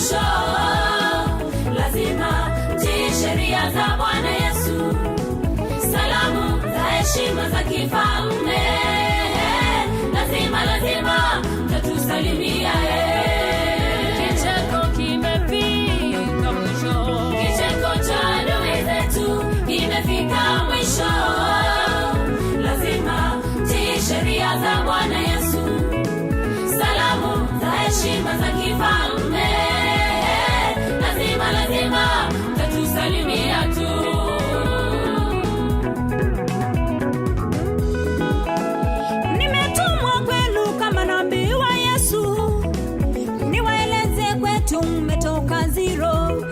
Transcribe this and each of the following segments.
mwisho. Lazima tii sheria za Bwana Yesu, salamu za heshima za kifalme. Lazima, lazima mtatusalimia. Kicheko kimefika mwisho. Kicheko cha adui zetu kimefika mwisho. Lazima tii sheria za Bwana Yesu, salamu za heshima za kifalme. Lazima, lazima mtatusalimia tu. Nimetumwa kwenu kama nabii wa Yesu, niwaeleze kwetu mmetoka zero.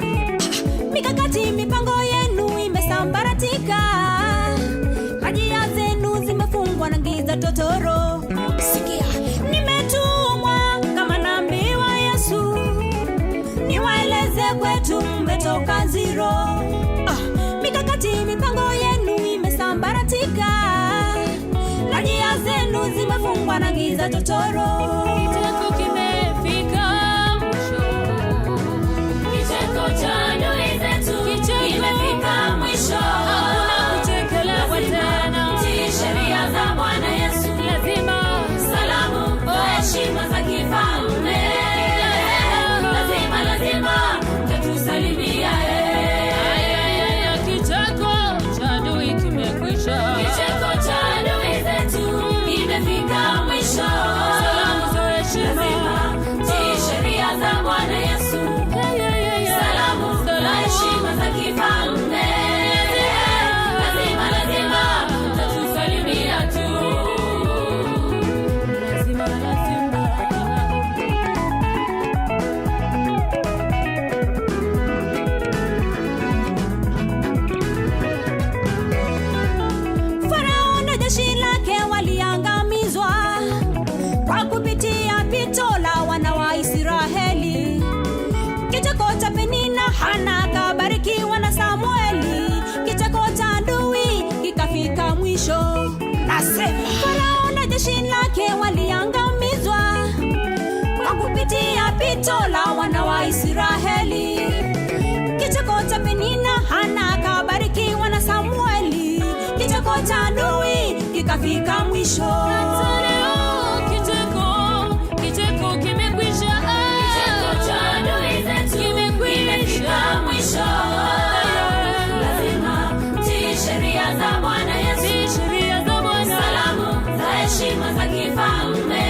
Mikakati, mipango yenu imesambaratika, njia zenu zimefungwa na giza totoro. Sikia, nimetumwa kama nabii wa Yesu, niwaeleze kwetu mmetoka zero. Ah, mikakati, mipango yenu imesambaratika na njia zenu zimefungwa na giza totoro. Kicheko kimefika mwisho. Kicheko cha adui zetu Kicheko. kimefika mwisho. Hakuna kuchekelewa tena. Tii sheria za Bwana Yesu, Lazima. Salamu za heshima za kifalme. Lazima, lazima mtatusalimia. Ay, kicheko cha adui kimekwisha. Kicheko cha adui zetu kimefika mwisho. Salamu za heshima. Lazima tii sheria za Bwana Yesu, Yeah. salamu za heshima za kifalme. Lazima, lazima mtatusalimia tu. Lazima, lazima. Farao na jeshi lake waliangamizwa kwa kupitia pito la wana wa Israeli. Kicheko cha Penina, Hana akabarikiwa na Samueli. Kicheko cha adui kikafika mwisho. Nasema Farao na jeshi lake waliangamizwa kwa kupitia pito la wana wa Israeli. Kicheko cha Penina, Hana akabarikiwa na Samueli. Kicheko cha adui kikafika mwisho. Hata leo kicheko, kicheko kimekwisha. Kicheko cha adui zetu Kimekwisha. kimefika mwisho. Lazima tii sheria za Bwana Yesu, Tii sheria za Bwana. Salamu za heshima za kifalme.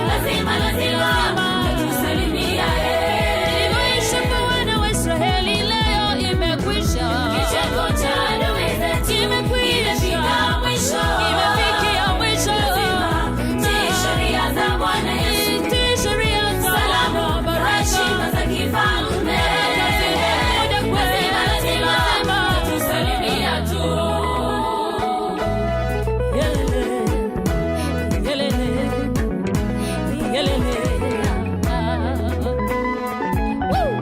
Lazima, lazima mtatusalimia. Ilivyoisha kwa wana wa Israeli leo imekwisha. Kicheko cha adui zetu Kimekwisha. kimefika mwisho. Kimefikia mwisho. Lazima tii sheria za Bwana Yesu, Tii sheria za salamu Bwana. za heshima za kifalme. Baraka zimekuja Lazima, kwetu. lazima mtatusalimia tu. Yelele, yelele, yelele. Woo!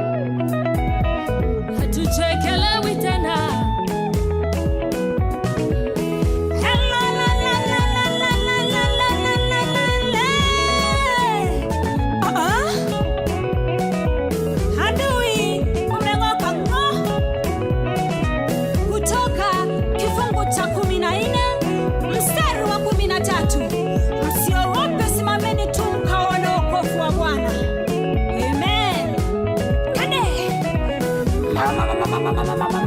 Hatuchekelewi tena. La, la, la, la, la, la, la, la, la, la, la, la. Ah, ah. Adui umeng'oka ng'o. Kutoka kifungu cha 14 mstari wa 13, msiogope, simameni tu mkaone wokovu wa Bwana. Amen. Kade. Mama, mama, mama, mama, mama.